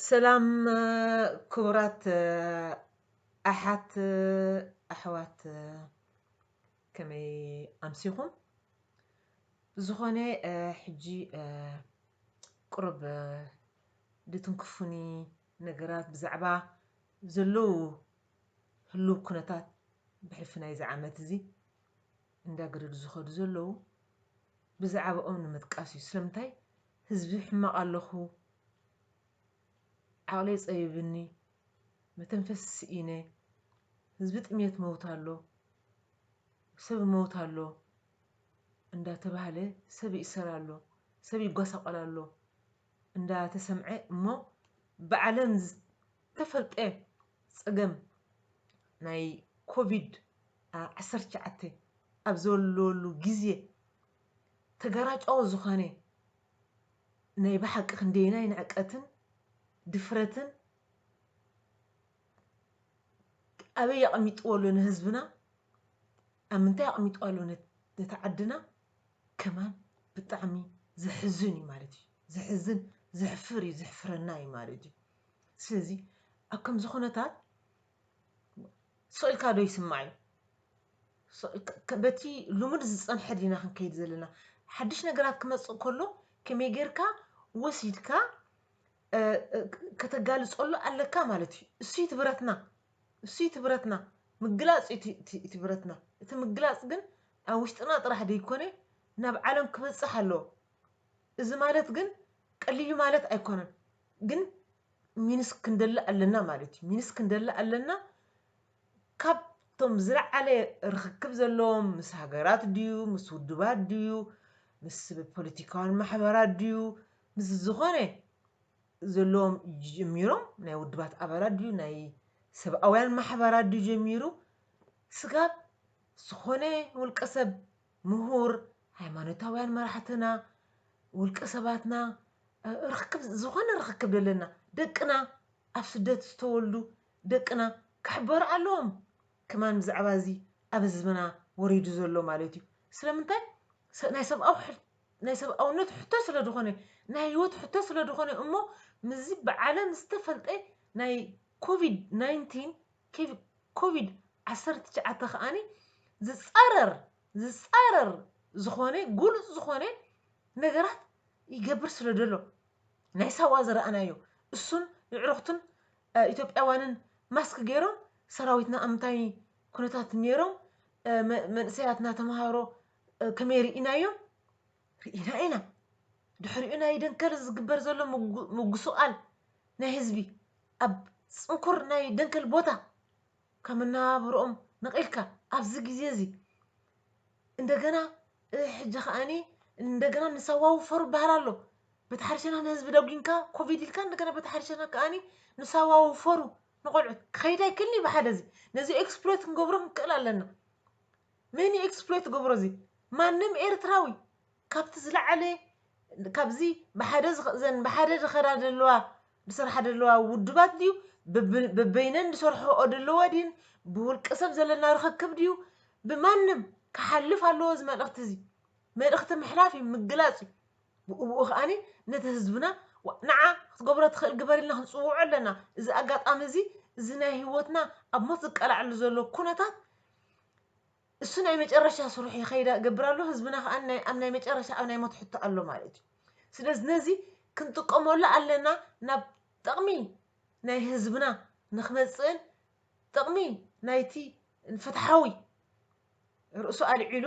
ሰላም ክቡራት ኣሓት ኣሕዋት፣ ከመይ ኣምሲኹም? ብዝኾነ ሕጂ ቁሩብ ድትንክፉኒ ነገራት ብዛዕባ ዘለዉ ህሉው ኩነታት ብሕልፊ ናይዚ ዓመት እዚ እንዳገደዱ ዝኸዱ ዘለዉ ብዛዕባኦም ንምጥቃስ እዩ። ስለምንታይ ህዝቢ ሕማቕ ኣለኹ፣ ዓቕለይ ጸቢብኒ፣ መተንፈሲ ስኢነ፣ ህዝቢ ጥሜት መውት ኣሎ፣ ሰብ መውት ኣሎ እንዳተባህለ ሰብ ይእሰር ኣሎ፣ ሰብ ይጓሳቐል ኣሎ እንዳተሰምዐ እሞ ብዓለም ዝተፈልጠ ጸገም ናይ ኮቪድ ዓሰርተ ትሽዓተ ኣብ ዘለወሉ ግዜ ተጋራጫዊ ዝኾነ ናይ ብሓቂ ክንደየናይ ንዕቀትን ድፍረትን ኣበይ ኣቐሚጥዎ ኣሎ ንህዝብና? ኣብ ምንታይ ኣቐሚጥዎ ኣሎ ነት- ነታ ዓድና? ከማን ብጣዕሚ ዘሕዝን እዩ ማለት እዩ። ዘሕዝን፣ ዘሕፍር እዩ፣ ዘሕፍረና እዩ ማለት እዩ። ስለዚ ኣብ ከምዚ ኩነታት ስቕ ኢልካ ዶ ይስማዕ እዩ? ሶ- ከ- ከ- በቲ ልሙድ ዝጸንሐ ዲና ክንከይድ ዘለና? ሓድሽ ነገራት ክመጽእ ከሎ ከመይ ጌርካ ወሲድካ እ፣ እ፣ ከተጋልጸሉ ኣለካ ማለት እዩ። እሱ እዩ ትብረትና፣ እሱ እዩ ትብረትና። ምግላጽ እዩ እቲ- እቲ- እቲ ብረትና። እቲ ምግላጽ ግን ኣብ ውሽጥና ጥራሕ ደይኮነ ናብ ዓለም ክበጽሕ ኣለዎ። እዚ ማለት ግን ቀሊል ማለት ኣይኮነን። ግን ሚንስ ክንደሊ ኣለና ማለት እዩ። ሚንስ ክንደሊ ኣለና። ካብቶም ዝለዓለ ርኽክብ ዘለዎም ምስ ሃገራት ድዩ፣ ምስ ውድባት ድዩ፣ ምስ ፖለቲካውያን ማሕበራት ድዩ፣ ምስ ዝኾነ ዘለዎም ጀሚሮም፣ ናይ ውድባት ኣባላት ድዩ፣ ናይ ሰብኣውያን ማሕበራት ድዩ ጀሚሩ፣ ስጋብ ዝኾነ ውልቀ ሰብ፣ ምሁር፣ ሃይማኖታውያን መራሕትና፣ ውልቀ ሰባትና፣ እ፣ ርኽክብ፣ ዝኾነ ርኽክብ ዘለና፣ ደቅና ኣብ ስደት ዝተወልዱ ደቅና ክሕበሩ ኣለዎም። ከማን ብዛዕባ እዚ ኣብ ህዝብና ወሪዱ ዘሎ ማለት እዩ። ስለምንታይ? ሰ- ናይ ሰብኣዊ ሕ- ናይ ሰብኣውነት ሕቶ ስለ ዝኾነ፣ ናይ ህይወት ሕቶ ስለ ዝኾነ እሞ ምስዚ ብዓለም ዝተፈልጠ ናይ ኮቪድ ናይንቲን፣ ኮቪድ ዓሰርተ ትሽዓተ ከኣኒ ዝጻረር ዝጻረር ዝኾነ ግሉጽ ዝኾነ ነገራት ይገብር ስለ ዘሎ ናይ ሳዋ ዝረኣናዮ እሱን የዕሩኽቱን ኢትዮጵያውያንን ማስክ ገይሮም ሰራዊትና ኣብ ምንታይ ኩነታት ነይሮም፣ መንእሰያትና ተምሃሮ ከመይ ርኢናዮም? ርኢና ኢና። ድሕሪኡ ናይ ደንከል ዝግበር ዘሎ ምጉስቓል ናይ ህዝቢ ኣብ ፅንኩር ናይ ደንከል ቦታ ካብ መነባብርኦም ነቒልካ ኣብዚ ግዜ እዚ እንደገና ሕጂ ከዓኒ እንደገና ንሳዋ ውፈሩ ይበሃል ኣሎ። በቲ ሓርሸና ንህዝቢ ደጒንካ ኮቪድ ኢልካ እንደገና በቲ ሓርሸና ከዓኒ ንሳዋ ውፈሩ ንቆልዑት ክኸይድ ኣይክእልን እዩ። ብሓደ እዚ ነዚ ኤክስፕሎይት ክንገብሮ ክንክእል ኣለና። መን እዩ ኤክስፕሎይት ገብሮ እዚ? ማንም ኤርትራዊ ካብቲ ዝለዓለ ካብዚ ብሓደ ዝኸ- ዘን ብሓደ ዝኸዳ ዘለዋ ዝሰርሓ ዘለዋ ውድባት ድዩ ብብ- ብበይነን ዝሰርሕኦ ዘለዋ ድን ብውልቀ ሰብ ዘለና ርኽክብ ድዩ ብማንም ክሓልፍ ኣለዎ እዚ መልእኽቲ እዚ። መልእኽቲ ምሕላፍ እዩ፣ ምግላፅ እዩ። ብኡ ብኡ ከዓኒ ነቲ ህዝብና ዋ- ንዓ ክትገብሮ ትኽእል ግበር ኢልና ክንፅውዖ ኣለና። እዚ ኣጋጣሚ እዚ እዚ ናይ ህይወትና ኣብ ሞት ዝቀላዕሉ ዘሎ ኩነታት እሱ ናይ መጨረሻ ስርሑ ይኸይዳ ገብር ኣሎ። ህዝብና ከዓ ናይ- ኣብ ናይ መጨረሻ ኣብ ናይ ሞት ሕቶ ኣሎ ማለት እዩ። ስለዚ ነዚ ክንጥቀመሉ ኣለና ናብ ጥቕሚ ናይ ህዝብና ንክመፅእን ጥቕሚ ናይቲ ፍትሓዊ ርእሱ ኣልዒሉ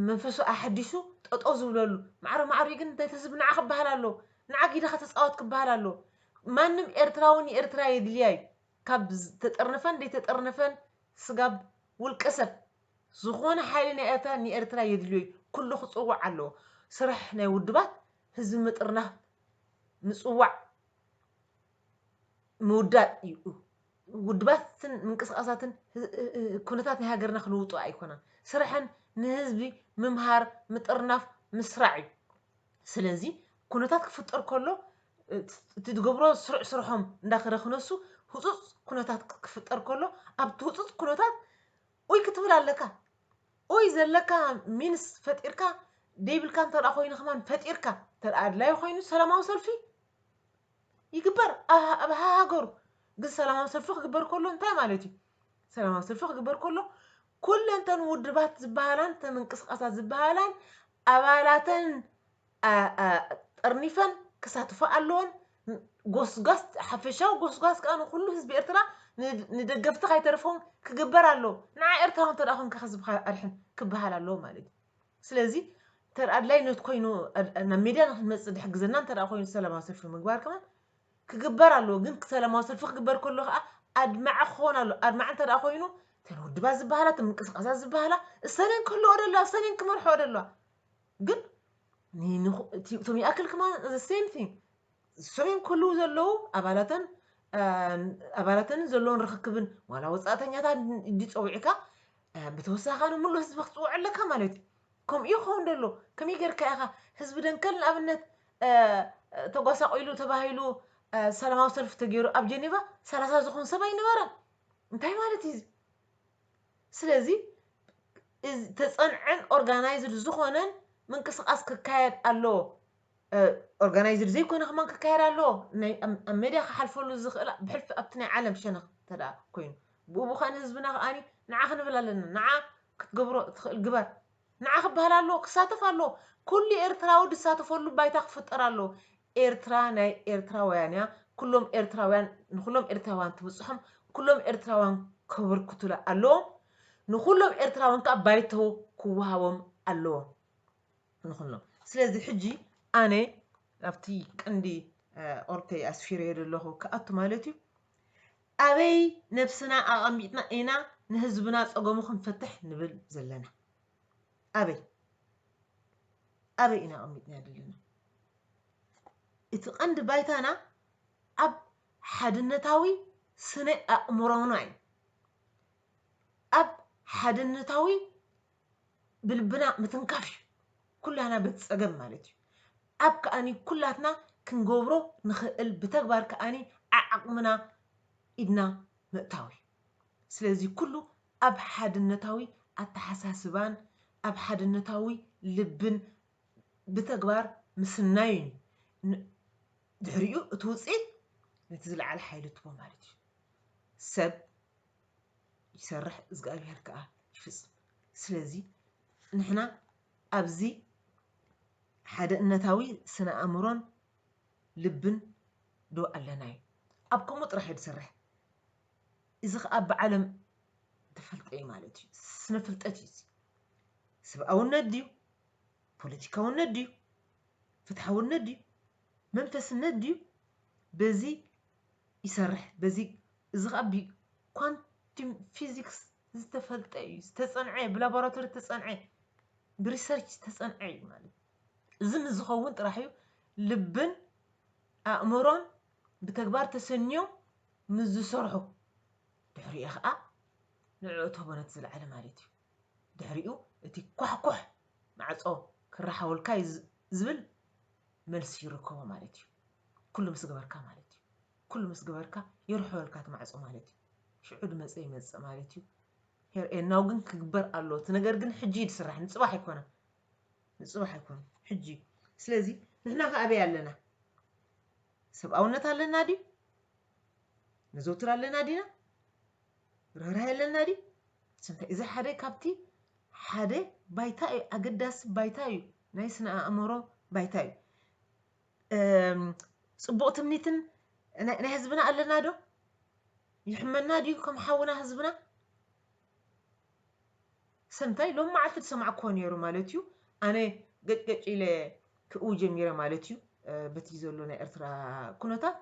መንፈሱ ኣሐዲሱ ጠጠው ዝብለሉ ማዕረ ማዕሪኡ ግን እንታይ ተዝብ ንዓ ክበሃል ኣሎ። ንዓ ጊዳ ከተፃወት ክበሃል ኣሎ። ማንም ኤርትራዊ ንኤርትራ የድልያ እዩ። ካብ ተጠርነፈን ዘይተጠርነፈን ስጋብ ውልቀ ሰብ ዝኾነ ሓይሊ ናይ ኤርትራ ንኤርትራ የድልዮ እዩ። ኩሉ ክፅዋዕ ኣለዎ። ስራሕ ናይ ውድባት ህዝቢ ምጥርናፍ ምፅዋዕ ምውዳድ እዩ። ውድባትን ምንቅስቃሳትን ኩነታት ናይ ሃገርና ክልውጡ ኣይኮነን። ስራሕን ንህዝቢ ምምሃር ምጥርናፍ ምስራዕ እዩ። ስለዚ ኩነታት ክፍጠር ከሎ እቲ ዝገብሮ ስሩዕ ስርሖም እንዳኸደ ክነሱ ህፁፅ ኩነታት ክፍጠር ከሎ ኣብቲ ህፁፅ ኩነታት ኡይ ክትብል ኣለካ። ኡይ ዘለካ ሚንስ ፈጢርካ ደይብልካ እንተ ኮይኑ ከማን ፈጢርካ እንተ ኣድላይ ኮይኑ ሰላማዊ ሰልፊ ይግበር ኣብ ሃገሩ። ግን ሰላማዊ ሰልፊ ክግበር ከሎ እንታይ ማለት እዩ? ሰላማዊ ሰልፊ ክግበር ከሎ ኩለንተን ውድባት ዝበሃላን ተን ምንቅስቃሳት ዝበሃላን ኣባላተን ጠርኒፈን ክሳትፎ ኣለዎን። ጎስጓስ፣ ሓፈሻዊ ጎስጓስ ከዓ ንኩሉ ህዝቢ ኤርትራ፣ ንደገፍቲ ካይተርፎም ክግበር ኣለዎ። ንዓ ኤርትራዊ እንተ ደኣ ኮንካ ከስብኻ ኣድሕን ክበሃል ኣለዎ ማለት እዩ። ስለዚ እንተ ደኣ ኣድላይነት ኮይኑ ናብ ሜድያ ንክንመፅእ ዝሕግዘና እንተ ደኣ ኮይኑ ሰላማዊ ሰልፊ ምግባር ከማን ክግበር ኣለዎ። ግን ሰላማዊ ሰልፊ ክግበር ከሎ ከዓ ኣድማዒ ክኸውን ኣለዎ። ኣድማዒ እንተ ደኣ ኮይኑ እተን ውድባት ዝበሃላ፣ እተን ምንቅስቃሳት ዝበሃላ እሰነን ክህልዎ ደለዋ፣ እሰነን ክመርሕኦ ደለዋ። ግን እቶም ይኣክል ከማን the same thing እሰነን ክህልዉ ዘለዉ ኣባላተን ኣባላተን ዘለውን ርክክብን ዋላ ወፃእተኛታት እንዲ ፀዊዕካ ብተወሳኺ ንሙሉእ ህዝቢ ክትፅውዕ ኣለካ ማለት እዩ። ከምኡ እዩ ክኸውን ደሎ። ከመይ ጌርካ ኢኻ ህዝቢ ደንከል ንኣብነት ተጓሳቂሉ ተባሂሉ ሰላማዊ ሰልፊ ተገይሩ ኣብ ጀኔቫ ሰላሳ ዝኾን ሰብ ኣይነበረን? እንታይ ማለት እዩ እዚ? ስለዚ ተፀንዐን ኦርጋናይዝድ ዝኾነን ምንቅስቃስ ክካየድ ኣለዎ። ኦርጋናይዝድ ዘይኮነ ከማን ክካየድ ኣለዎ። ኣብ ሜድያ ክሓልፈሉ ዝኽእል ብሕልፊ ኣብቲ ናይ ዓለም ሸነኽ እንተ ኮይኑ ብኡ ብኸን ህዝብና ከዓኒ ንዓ ክንብል ኣለና። ንዓ ክትገብሮ ትኽእል ግበር። ንዓ ክበሃል ኣለዎ፣ ክሳተፍ ኣለዎ። ኩሉ ኤርትራዊ ዝሳተፈሉ ባይታ ክፍጠር ኣለዎ። ኤርትራ ናይ ኤርትራውያን እያ። ኩሎም ኤርትራውያን ንኩሎም ኤርትራውያን ትብፅሖም፣ ኩሎም ኤርትራውያን ከበርክቱላ ኣለዎም። ንኩሎም ኤርትራውያን ከዓ ባይቶ ክወሃቦም ኣለዎም። ንኩሎም። ስለዚ ሕጂ ኣነ ኣብቲ ቀንዲ ኦርተይ ኣስፊረዮ ዘለኹ ክኣቱ ማለት እዩ። ኣበይ ነብስና ኣቐሚጥና ኢና ንህዝብና ጸገሙ ክንፈትሕ ንብል ዘለና? ኣበይ ኣበይ ኢና ኣቐሚጥና ዘለና? እቲ ቀንዲ ባይታና ኣብ ሓድነታዊ ስነ ኣእምሮና እዩ። ኣብ ሓድነታዊ ብልብና ምትንካፍ እዩ። ኩላና በት ጸገም ማለት እዩ። ኣብ ከኣኒ ኩላትና ክንገብሮ ንኽእል ብተግባር ከኣኒ ዓዓቕምና ኢድና ምእታው እዩ። ስለዚ ኩሉ ኣብ ሓድነታዊ ኣተሓሳስባን ኣብ ሓድነታዊ ልብን ብተግባር ምስናይ እዩ። ድሕሪኡ እቲ ውፅኢት ነቲ ዝለዓለ ሓይሊ ትቦ ማለት እዩ። ሰብ ይሰርሕ እግዚኣብሔር ከዓ ይፍፅም። ስለዚ ንሕና ኣብዚ ሓደ እነታዊ ስነ ኣእምሮን ልብን ዶ ኣለና እዩ? ኣብ ከምኡ ጥራሕ እዩ ዝሰርሕ። እዚ ከዓ ብዓለም ተፈልጠ እዩ ማለት እዩ። ስነ ፍልጠት እዩ። ሰብኣውነት ድዩ? ፖለቲካውነት ድዩ? ፍትሓውነት ድዩ? መንፈስነት ድዩ? በዚ ይሰርሕ። በዚ እዚ ከዓ ብኳንቲም ፊዚክስ ዝተፈልጠ እዩ፣ ዝተፀንዐ፣ ብላቦራቶሪ ዝተፀንዐ፣ ብሪሰርች ዝተፀንዐ እዩ ማለት እዩ። እዚ ምስ ዝኸውን ጥራሕ እዩ ልብን ኣእምሮን ብተግባር ተሰንዮም ምስ ዝሰርሑ ድሕሪኡ ከዓ ንዕኡ ትህቦ ነቲ ዝለዓለ ማለት እዩ። ድሕሪኡ እቲ ኳሕኳሕ ማዕፆ ክረሓወልካ እዩ ዝብል መልሲ ይርከቦ ማለት እዩ። ኩሉ ምስ ገበርካ ማለት እዩ። ኩሉ ምስ ገበርካ ይርሕወልካ እቲ ማዕፆ ማለት እዩ። ሽዑ ድመፀ ይመፅእ ማለት እዩ። ሄር ኤናው ግን ክግበር ኣሎ እቲ ነገር ግን ሕጂ እዩ ዝስራሕ፣ ንፅባሕ ኣይኮነን። ንፅባሕ ኣይኮነን፣ ሕጂ እዩ። ስለዚ ንሕና ከ ኣበይ ኣለና? ሰብኣውነት ኣለና ድዩ? ነዘውትር ኣለና ዲና? ርህራሄ ኣለና ድዩ? ስንታይ እዚ ሓደ ካብቲ ሓደ ባይታ እዩ፣ ኣገዳሲ ባይታ እዩ፣ ናይ ስነ ኣእምሮ ባይታ እዩ። እም፣ ፅቡቕ ትምኒትን ናይ ናይ ህዝብና ኣለና ዶ? ይሕመና ድዩ ከም ሓውና ህዝብና? ሰምታይ ሎም መዓልቲ ዝሰማዕክዎ ነይሩ ማለት እዩ። ኣነ ገጭገጭ ኢለ ክእው ጀሚረ ማለት እዩ። በቲ ዘሎ ናይ ኤርትራ ኩነታት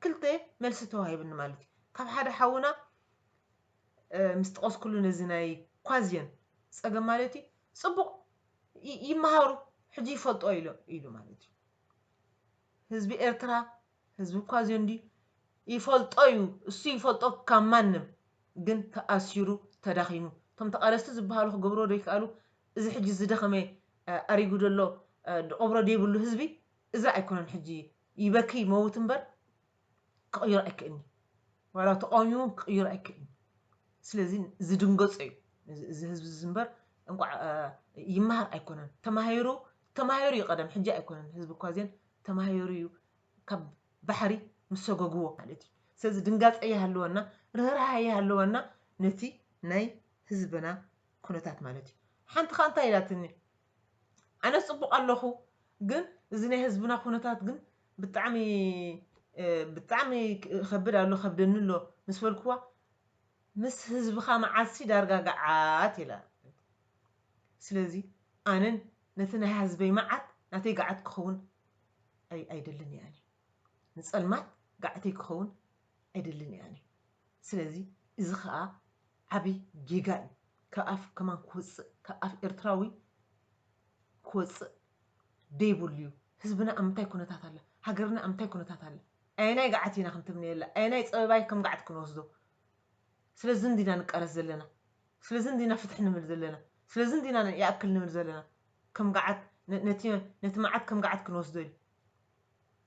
ክልተ መልሲ ተዋሂብኒ ማለት እዩ። ካብ ሓደ ሓውና ምስ ጠቐስኩሉ ነዚ ናይ ኳዝየን ፀገም ማለት እዩ። ፅቡቕ ይመሃሩ ሕጂ ይፈልጦ ኢሉ ኢሉ ማለት እዩ። ህዝቢ ኤርትራ ህዝቢ ኳዝየን ድዩ? ይፈልጦ እዩ፣ እሱ ይፈልጦ ካብ ማንም። ግን ተኣሲሩ ተዳኺሙ። እቶም ተቓለስቲ ዝበሃሉ ክገብርዎ ዘይከኣሉ፣ እዚ ሕጂ ዝደኸመ ኣሪጉ ዘሎ ድቐብሮ ዘይብሉ ህዝቢ እዚ ኣይኮነን። ሕጂ ይበኪ ይመውት እምበር ክቕይሮ ኣይክእልኒ። ዋላ ተቃዋሚ እውን ክቕይሮ ኣይክእልኒ። ስለዚ ዝድንገጾ እዩ እዚ ህዝቢ እዚ እምበር እንቋዕ ይመሃር ኣይኮነን። ተማሂሩ ተማሂሩ እዩ ቀደም፣ ሕጂ ኣይኮነን። ህዝቢ ኳዝየን ተማሂሩ እዩ ካብ ባሕሪ ምስ ሰጎግዎ ማለት እዩ። ስለዚ ድንጋጸ ይሃልወና፣ ርህራሄ ይሃልወና ነቲ ናይ ህዝብና ኩነታት ማለት እዩ። ሓንቲ ኸኣ እንታይ ኢላትኒ? ኣነ ጽቡቕ ኣለኹ፣ ግን እዚ ናይ ህዝብና ኩነታት ግን ብጣዕሚ፣ እ፣ ብጣዕሚ ከብድ ኣሎ፣ ከብደኒ ኣሎ ምስ በልክዋ፣ ምስ ህዝብኻ መዓትሲ ዳርጋ ገዓት ኢላ። ስለዚ ኣነን ነቲ ናይ ህዝበይ መዓት ናተይ ገዓት ክኸውን ኣይ-፣ ኣይደልን እየ ኣነ። ንጸልማት ገዓተይ ክኸውን ኣይደልን እየ ኣነ። ስለዚ እዚ ኸኣ ዓቢ ጌጋ እዩ። ካብ ኣፍ ከማን ክወጽእ፣ ካብ ኣፍ ኤርትራዊ ክወጽእ ደይብሉ እዩ። ህዝብና ኣብ ምንታይ ኩነታት ኣለ? ሃገርና ኣብ ምንታይ ኩነታት ኣለ? ኣየናይ ገዓት ኢና ክንትምነየላ? ኣየናይ ጸበባይ ከም ገዓት ክንወስዶ? ስለዚ እንዲና ንቃለስ ዘለና። ስለዚ እንዲና ፍትሒ ንብል ዘለና። ስለዚ እንዲና ይኣክል ንብል ዘለና። ከም ገዓት፣ ነ-፣ ነቲ፣ ነቲ መዓት ከም ገዓት ክንወስዶ እዩ።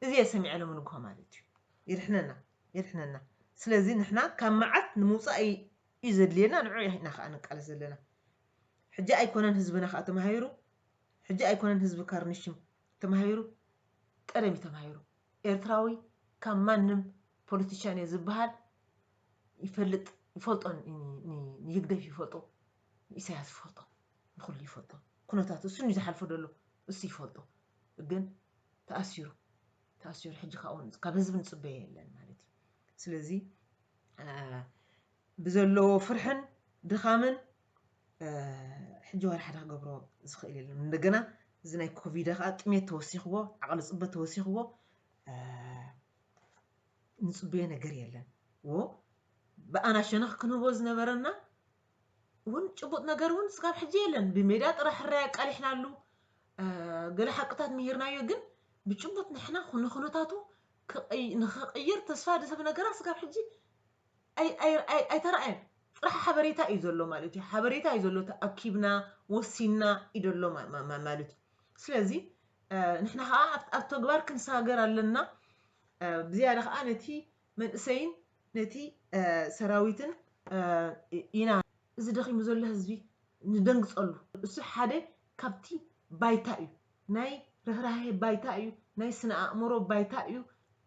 እዚ እየ ሰሚዐ ሎሚ ንግሆ ማለት እዩ። የድሕነና፣ የድሕነና። ስለዚ ንሕና ካብ መዓት ንምውጻእ እዩ፣ እዩ ዘድልየና፣ ንዑ ኢና ከኣ ንቃለስ ዘለና። ሕጂ ኣይኮነን ህዝብና ከኣ ተማሂሩ፣ ሕጂ ኣይኮነን ህዝቢ ካርኒሽም ተማሂሩ፣ ቀደም እዩ ተማሂሩ። ኤርትራዊ ካብ ማንም ፖለቲሻን እየ ዝበሃል ይፈልጥ፣ ይፈልጦ፣ ን-፣ ን-፣ ንህግደፍ ይፈልጦ፣ ንኢሳያስ ይፈልጦ፣ ንኹሉ ይፈልጦ። ኩነታቱ እሱ እዩ ዝሓልፎ ዘሎ፣ እሱ ይፈልጦ። ግን ተኣሲሩ፣ ተኣሲሩ ሕጂ ካብኡ ካብ ህዝቢ ንጽበዮ የለን ማለት እዩ። ስለዚ፣ አ፣ ብዘለዎ ፍርሕን ድኻምን፣ አ፣ ሕጂ ዋላ ሓደ ክገብሮ ዝኽእል የለን። እንደገና እዚ ናይ ኮቪድ ከኣ ጥሜት ተወሲኽዎ፣ ዓቕሊ ጽበት ተወሲኽዎ፣ አ፣ ንጽበዮ ነገር የለን። ዎ፣ ብኣና ሸነኽ ክንህቦ ዝነበረና እውን ጭቡጥ ነገር እውን ስጋብ ሕጂ የለን። ብሜድያ ጥራሕ ሕራይ ኣቃሊሕናሉ፣ አ፣ ገለ ሓቅታት ምሂርናዮ፣ ግን ብጭቡጥ ንሕና ንኹነታቱ ክቕይ-፣ ንኽቕይር ተስፋ ዝህብ ነገራት ስጋብ ሕጂ ኣይ-፣ ኣይ-፣ ኣይ-፣ ኣይተረኣየን። ጥራሕ ሓበሬታ እዩ ዘሎ ማለት እዩ። ሓበሬታ እዩ ዘሎ፣ ተኣኪብና፣ ወሲንና እዩ ዘሎ ማ-፣ ማ-፣ ማ-፣ ማለት እዩ። ስለዚ፣ አ፣ ንሕና ኸዓ ኣብ፣ ኣብ ተግባር ክንሰጋገር ኣለና። አ፣ ብዝያዳ ኸዓ ነቲ መንእሰይን ነቲ፣ አ፣ ሰራዊትን፣ አ፣ ኢ-፣ ኢና። እዚ ደኺሙ ዘሎ ህዝቢ ንደንግጸሉ። እሱ ሓደ ካብቲ ባይታ እዩ። ናይ ርህራሄ ባይታ እዩ። ናይ ስነ ኣእምሮ ባይታ እዩ።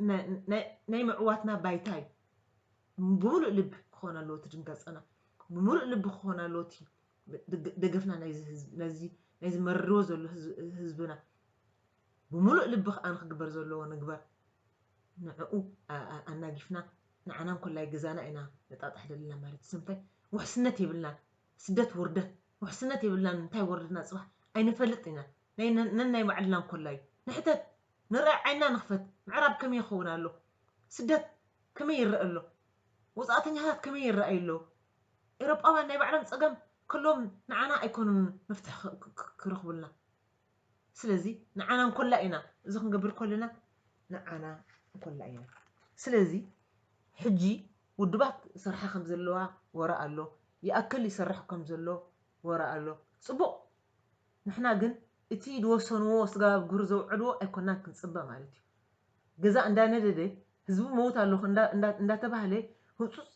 ናይ፣ ናይ፣ ናይ ምዕዋትና ባይታ እዩ። ብምሉእ ልቢ ክኾን ኣለዎ እቲ ድንጋጸና። ብምሉእ ልቢ ክኾን ኣለዎ እቲ ደገ-፣ ደገፍና ናይዚ ህዝቢ፣ ናይዚ፣ ናይዚ መሪርዎ ዘሎ ህዝ-፣ ህዝብና። ብምሉእ ልቢ ከኣ ንክግበር ዘለዎ ንግበር። ንዕኡ ኣ-፣ ኣ-፣ ኣናጊፍና ንዓና እንኮላይ ገዛና ኢና ነጣጥሕ ዘለና ማለት እዩ። ስለምንታይ? ውሕስነት የብልናን። ስደት ውርደት። ውሕስነት የብልናን። እንታይ ወርድና ጽባሕ ኣይንፈልጥ ኢና። ናይ ነን-፣ ነናይ ባዕልና እንኮላይ ንሕተት፣ ንርኣ፣ ዓይንና ንኽፈት። ምዕራብ ከመይ ይኸውን ኣሎ? ስደት ከመይ ይረአ ኣሎ? ወጻእተኛታት ከመይ ይረኣዩ ኣለዉ? ኤውሮጳውያን ናይ ባዕሎም ጸገም ከለዎም ንዓና ኣይኮኑን መፍትሒ ክ-፣ ክ-፣ ክረኽቡልና። ስለዚ ንዓና እንኮላ ኢና፣ እዚ ክንገብር ከለና ንዓና እንኮላ ኢና። ስለዚ ሕጂ ውድባት ይሰርሓ ከም ዘለዋ ወረ ኣሎ፣ ይኣክል ይሰርሕ ከም ዘሎ ወረ ኣሎ። ጽቡቕ። ንሕና ግን እቲ ዝወሰንዎ ስጋብ ግብሪ ዘውዕልዎ ኣይኮናን ክንጽበ ማለት እዩ። ገዛ እንዳነደደ ህዝቡ መውት ኣለኹ እንዳ-፣ እንዳ-፣ እንዳተባህለ ህጹጽ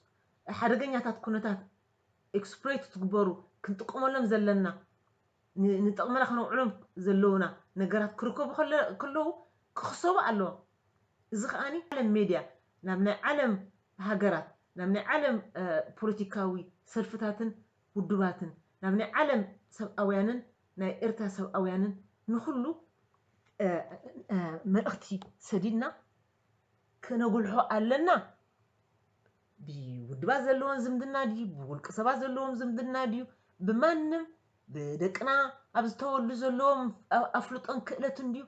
ሓደገኛታት ኩነታት ኤክስፕሎይት ትግበሩ ክንጥቀመሎም ዘለና ን-፣ ንጥቕምና ከነውዕሎም ዘለውና ነገራት ክርከቡ ከለ-፣ ከለዉ ክኽሰቡ ኣለዎም። እዚ ከኣኒ ዓለም ሜድያ ናብ ናይ ዓለም ሃገራት፣ ናብ ናይ ዓለም፣ እ፣ ፖለቲካዊ ሰልፍታትን ውድባትን፣ ናብ ናይ ዓለም ሰብኣውያንን ናይ ኤርትራ ሰብኣውያንን ንኹሉ፣ እ፣ እ፣ መልእኽቲ ሰዲድና ክነጉልሖ ኣለና። ብውድባት ዘለዎም ዝምድና ድዩ? ብውልቂ ሰባት ዘለዎም ዝምድና ድዩ? ብማንም ብደቅና ኣብ ዝተወልዱ ዘለዎም ኣ-፣ ኣፍልጦን ክእለትን ድዩ?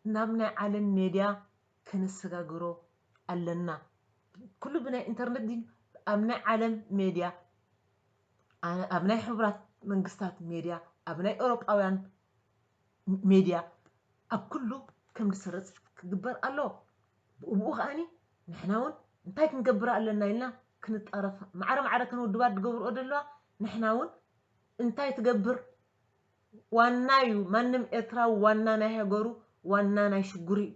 ናብ ናይ ዓለም ሜድያ ከነሰጋግሮ ኣለና። ኩሉ ብናይ ኢንተርነት ድዩ? ኣብ ናይ ዓለም ሜድያ፣ ኣ-፣ ኣብ ናይ ሕቡራት መንግስታት ሜድያ፣ ኣብ ናይ ኤውሮጳውያን ሜድያ፣ ኣብ ኩሉ ከም ዝስረጽ ክግበር ኣለዎ። ብኡ ከኣኒ ንሕና እውን እንታይ ክንገብር ኣለና ኢልና ክንጣረፍ፣ ማዕረ ማዕረ እተን ውድባት ዝገብርኦ ዘለዋ፣ ንሕና እውን እንታይ ትገብር? ዋና እዩ። ማንም ኤርትራዊ ዋና ናይ ሃገሩ፣ ዋና ናይ ሽግሩ እዩ።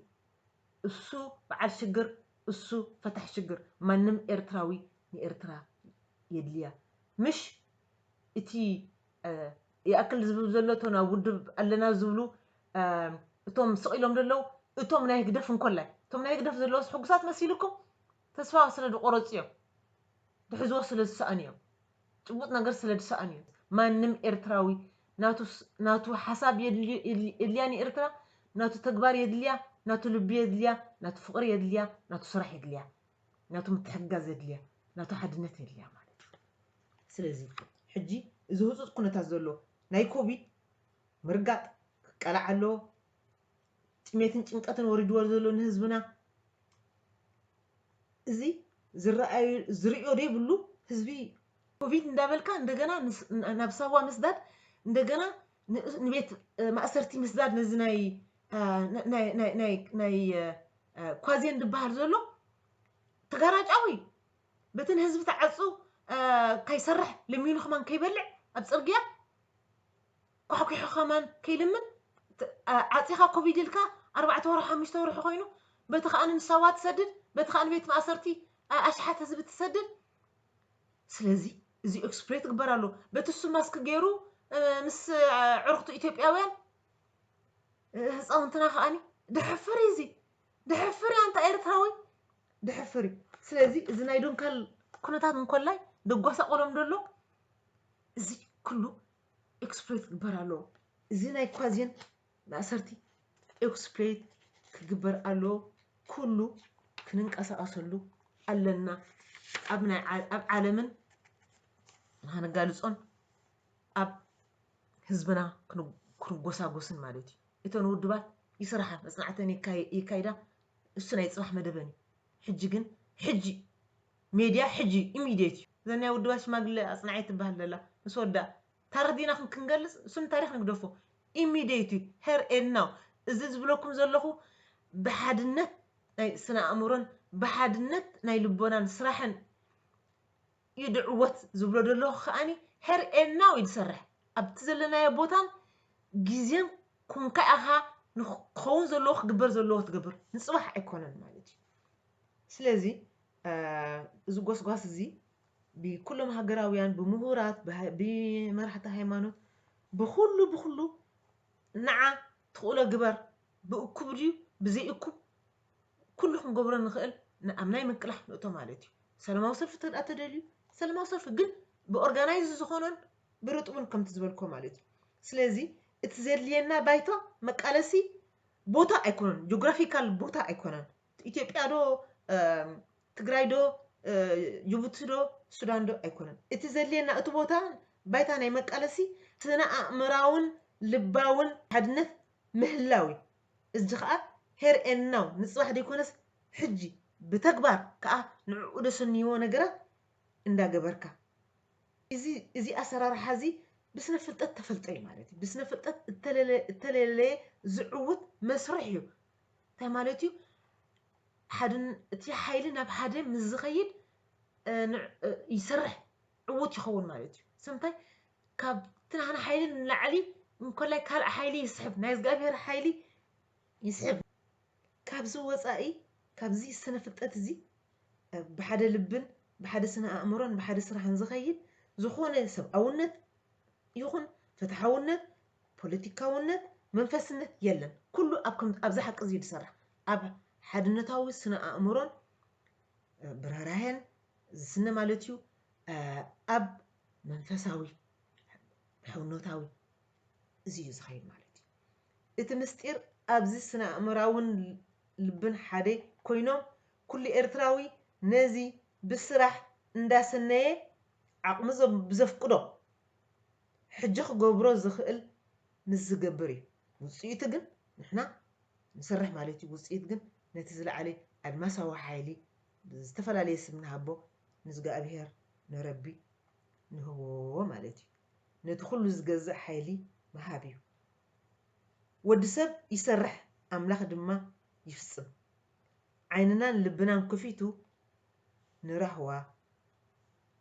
እሱ በዓል ሽግር፣ እሱ ፈታሕ ሽግር። ማንም ኤርትራዊ ንኤርትራ የድልያ። ምሽ እቲ፣ እ፣ ይኣክል ዝብል ዘሎ፣ እቶም ናብ ውድብ ኣለና ዝብሉ፣ እ፣ እቶም ስቕ ኢሎም ዘለዉ፣ እቶም ናይ ህግደፍ እንኮላይ፣ እቶም ናይ ህግደፍ ዘለዎስ ሕጉሳት መሲልኩም? ተስፋ ስለ ዝቆረጹ እዮም። ድሕዝዎ ስለ ዝሰኣኑ እዮም። ጭቡጥ ነገር ስለ ዝሰኣኑ እዮም። ማንም ኤርትራዊ ናቱ ስ-፣ ናቱ ሓሳብ የድልዩ-፣ የድል-፣ የድልያ ንኤርትራ፣ ናቱ ተግባር የድልያ፣ ናቱ ልቢ የድልያ፣ ናቱ ፍቕሪ የድልያ፣ ናቱ ስራሕ የድልያ፣ ናቱ ምትሕግጋዝ የድልያ፣ ናቱ ሓድነት የድልያ ማለት እዩ። ስለዚ ሕጂ እዚ ህጹጽ ኩነታት ዘሎ ናይ ኮቪድ ምርጋጥ ክቀላዕ ኣለዎ። ጥሜትን ጭንቀትን ወሪድዎ ዘሎ ንህዝብና። እዚ ዝረኣዩ-፣ ዝርእዮ ዘይብሉ ህዝቢ ኮቪድ እንዳበልካ እንደገና ንስ-፣ ናብ ሳዋ ምስዳድ፣ እንደገና ን-፣ ንቤት፣ እ፣ ማእሰርቲ ምስዳድ ነዚ ናይ፣ እ፣ ናይ፣ ናይ፣ ናይ፣ ናይ፣ እ፣ እ፣ ኳዜን ዝበሃል ዘሎ ተጋራጫዊ በቲ ንህዝቢ ተዓጹ፣ እ፣ ከይሰርሕ ለሚኑ ከማን ከይበልዕ ኣብ ጽርግያ ኳሕኲሑ ከማን ከይልምን ት-፣ ኣ-፣ ዓጺኻ ኮቪድ ኢልካ ኣርባዕተ ወርሒ ሓሙሽተ ወርሒ ኮይኑ በቲ ከኣ ንሳዋ ትሰድድ፣ በቲ ከኣ ንቤት ማእሰርቲ፣ ኣ-፣ ኣሽሓት ህዝቢ ትሰድድ። ስለዚ እዚ ኤክስፕሎይት ግበር ኣሎ። በቲ እሱ ማስክ ገይሩ፣ እ፣ ምስ፣ እ፣ ዕሩኽቱ ኢትዮጵያውያን፣ እ፣ ህፃውንትና ከኣኒ ድሕፍር እዩ እዚ። ድሕፍር እዩ ኣንታ ኤርትራዊ። ድሕፍር እዩ። ስለዚ እዚ ናይ ዶንካል ኩነታት እንኮላይ ደጓሳቆሎም ደሎ እዚ ኩሉ ኤክስፕሎይት ክግበር ኣለዎ። እዚ ናይ ኳዝየን ማእሰርቲ ኤክስፕሎይት ክግበር ኣለዎ። ኩሉ ክንንቀሳቐሰሉ ኣለና። ኣብ ናይ ዓ-፣ ኣብ ዓለምን ንኸነጋልጾን ኣብ ህዝብና ክን-፣ ክንጎሳጎስን ማለት እዩ። እተን ውድባት ይስራሓ፣ መጽናዕተን የካይ-፣ የካይዳ፣ እሱ ናይ ጽባሕ መደበን እዩ። ሕጂ ግን፣ ሕጂ ሜድያ፣ ሕጂ ኢሚድየት እዩ። እዘን ናይ ውድባት ሽማግለ ኣጽናዓይ ትበሃል ዘላ፣ ምስ ወዳ ታሪኽ ዲና ክን-፣ ክንገልጽ፣ እሱን ታሪኽ ንግደፎ። ኢሚድየት እዩ፣ ሄር ኤንድ ናው። እዚ ዝብለኩም ዘለኹ ብሓድነት ናይ ስነ ኣእምሮን ብሓድነት ናይ ልቦናን ስራሕን እዩ ድዕወት ዝብሎ ዘለኹ ከኣኒ፣ ሄር ኤንድ ናው እዩ ዝሰርሕ። ኣብቲ ዘለናዮ ቦታን ግዜን ኮንካ ኢኻ ንኽኸውን ዘለዎ ክግበር ዘለዎ ትገብር። ንጽባሕ ኣይኮነን ማለት እዩ። ስለዚ፣ እ፣ እዚ ጎስጓስ እዚ ብኩሎም ሃገራውያን፣ ብምሁራት፣ ብሃ-፣ ብመራሕቲ ሃይማኖት፣ ብኹሉ፣ ብኹሉ ንዓ ትኽእሎ ግበር። ብእኩብ ድዩ ብዘይእኩብ ኩሉ ክንገብሮ ንኽእል ን-፣ ኣብ ናይ ምቅላሕ ንእቶ ማለት እዩ። ሰላማዊ ሰልፊ እንተ ደኣ ተደልዩ፣ ሰላማዊ ሰልፊ ግን ብኦርጋናይዝ ዝኾነን ብርጡብን ከምቲ ዝበልኮ ማለት እዩ። ስለዚ እቲ ዘድልየና ባይታ መቃለሲ ቦታ ኣይኮነን፣ ጂኦግራፊካል ቦታ ኣይኮነን። ኢትዮጵያ ዶ፣ እም፣ ትግራይ ዶ፣ እ፣ ጅቡቲ ዶ፣ ሱዳን ዶ ኣይኮነን። እቲ ዘድልየና እቲ ቦታ ባይታ ናይ መቃለሲ ስነ ኣእምራውን ልባውን ሓድነት ምህላው እዩ። እዚ ኸኣ ሄር ኤንድ ናው፣ ንጽባሕ ዘይኮነስ ሕጂ ብተግባር ከኣ ንዕኡ ደሰንይዎ ነገራት እንዳገበርካ። እዚ፣ እዚ ኣሰራርሓ እዚ ብስነ ፍልጠት ተፈልጠ እዩ ማለት እዩ። ብስነ ፍልጠት እተለለ-፣ እተለለየ ዝዕውት መስርሕ እዩ። እንታይ ማለት እዩ? ሓድን-፣ እቲ ሓይሊ ናብ ሓደ ምስ ዝኸይድ፣ እ፣ ንዕ-፣ እ፣ ይሰርሕ፣ ዕዉት ይኸውን ማለት እዩ። ሰምታይ ካብቲ ናህና ሓይሊ ንላዕሊ እንኮላይ ካልእ ሓይሊ ይስሕብ፣ ናይ እግዚኣብሔር ሓይሊ ይስሕብ። ካብዚ ወጻኢ፣ ካብዚ ስነ ፍልጠት እዚ፣ እ፣ ብሓደ ልብን ብሓደ ስነ ኣእምሮን ብሓደ ስራሕን ዝኸይድ ዝኾነ ሰብኣውነት ይኹን ፍትሓውነት፣ ፖለቲካውነት፣ መንፈስነት የለን። ኩሉ ኣብ ከም-፣ ኣብዚ ሓቂ እዚ እዩ ዝሰርሕ። ኣብ ሓድነታዊ ስነ ኣእምሮን፣ እ፣ ብርህራሄን ዝስነ ማለት እዩ። እ፣ ኣብ መንፈሳዊ፣ ሕውነታዊ እዚ እዩ ዝኸይድ ማለት እዩ። እቲ ምስጢር ኣብዚ ስነ ኣእምራውን ልብን ሓደ ኮይኖም፣ ኩሉ ኤርትራዊ ነዚ ብስራሕ እንዳሰነየ ዓቕሙ ዘ-፣ ብዘፍቅዶ ሕጂ ክገብሮ ዝኽእል ምስ ዝገብር እዩ። ውጽኢቱ ግን ንሕና ንሰርሕ ማለት እዩ። ውጽኢት ግን ነቲ ዝለዓለ ኣድማሳዊ ሓይሊ ብዝተፈላለየ ስም ንሃቦ፣ ንእዝጋኣብሄር፣ ንረቢ ንህቦ ማለት እዩ። ነቲ ኩሉ ዝገዝእ ሓይሊ ምሃብ እዩ። ወዲ ሰብ ይሰርሕ፣ ኣምላኽ ድማ ይፍጽም። ዓይንናን ልብናን ክፊቱ ንራህዋ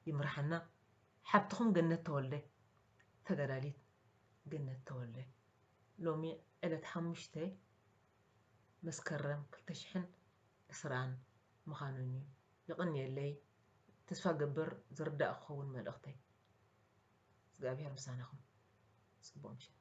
ይምርሓና። ሓብትኹም ገነት ተወልደ፣ ተጋዳሊት ገነት ተወልደ። ሎሚ ዕለት ሓሙሽተ መስከረም ክልተ ሽሕን ዕስራን ምዃኑን እዩ። የቐንየለይ። ተስፋ ገብር ዝርዳእ ክኸውን መልእኽተይ። እግዚኣብሔር ምሳናኹም። ጽቡቕ ምሸት።